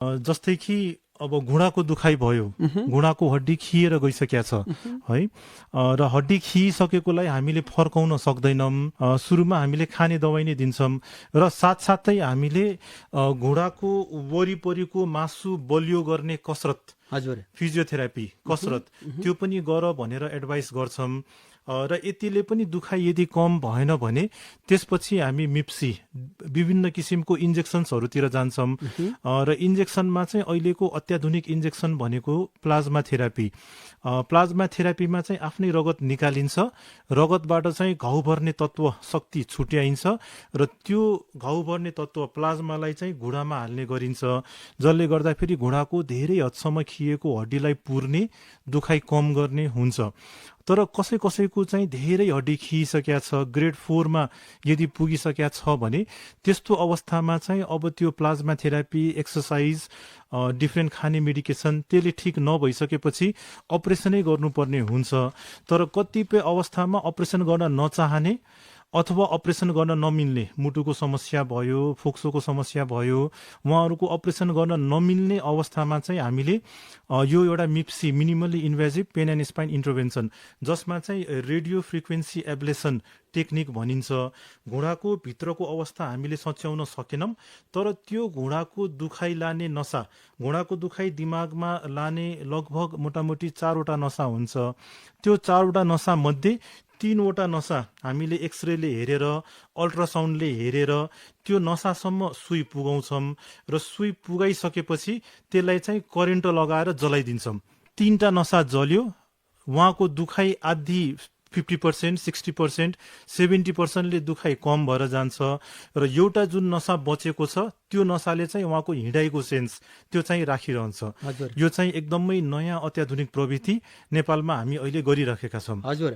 जस्तै कि अब घुँडाको दुखाइ भयो, घुँडाको हड्डी खिएर गइसकेको छ है, र हड्डी खिइसकेकोलाई हामीले फर्काउन सक्दैनौँ। सुरुमा हामीले खाने दबाई नै दिन्छौँ र साथसाथै हामीले घुँडाको वरिपरिको मासु बलियो गर्ने कसरत, हजुर फिजियोथेरापी कसरत त्यो पनि गर भनेर एडभाइस गर्छौँ। र यतिले पनि दुखाइ यदि कम भएन भने त्यसपछि हामी मिप्सी विभिन्न किसिमको इन्जेक्सन्सहरूतिर जान्छौँ। र इन्जेक्सनमा चाहिँ अहिलेको अत्याधुनिक इन्जेक्सन भनेको प्लाज्मा थेरापी। प्लाज्मा थेरापीमा चाहिँ आफ्नै रगत निकालिन्छ, रगतबाट चाहिँ घाउ भर्ने तत्त्व शक्ति छुट्याइन्छ र त्यो घाउ भर्ने तत्त्व प्लाज्मालाई चाहिँ घुँडामा हाल्ने गरिन्छ, जसले गर्दाखेरि घुँडाको धेरै हदसम्म खिएको हड्डीलाई पुर्ने, दुखाइ कम गर्ने हुन्छ। तर कसैको चाहिँ धेरै हड्डी खिइसकेका छ, ग्रेड 4 मा यदि पुगिसकेका छ भने त्यस्तो अवस्थामा चाहिँ अब त्यो प्लाज्मा थेरापी, एक्सर्साइज, डिफ्रेन्ट खाने मेडिकेसन त्यसले ठिक नभइसकेपछि अपरेसनै गर्नुपर्ने हुन्छ। तर कतिपय अवस्थामा अपरेसन गर्न नचाहने अथवा अपरेसन गर्न नमिल्ने, मुटुको समस्या भयो, फोक्सोको समस्या भयो, उहाँहरूको अपरेसन गर्न नमिल्ने अवस्थामा चाहिँ हामीले यो एउटा MIPSI, minimally invasive pain and spine intervention, जसमा चाहिँ रेडियो फ्रिक्वेन्सी एब्लेसन टेक्निक भनिन्छ। घुँडाको भित्रको अवस्था हामीले सच्याउन सकेनौँ, तर त्यो घुँडाको दुखाइ लाने नसा, घुँडाको दुखाइ दिमागमा लाने लगभग मोटामोटी 4वटा नसा हुन्छ। त्यो 4वटा नसा मध्ये 3वटा नसा हामीले एक्सरेले हेरेर, अल्ट्रासाउन्डले हेरेर त्यो नसासम्म सुई पुगाउँछौँ र सुई पुगाइसकेपछि त्यसलाई चाहिँ करेन्ट लगाएर जलाइदिन्छौँ। 3टा नसा जल्यो, उहाँको दुखाइ आधी 50%, 60%, 70%ले दुखाइ कम भएर जान्छ र एउटा जुन नसा बचेको छ त्यो नसाले चाहिँ उहाँको हिँडाइको सेन्स त्यो चाहिँ राखिरहन्छ। हजुर यो चाहिँ एकदमै नयाँ अत्याधुनिक प्रविधि नेपालमा हामी अहिले गरिराखेका छौँ। हजुर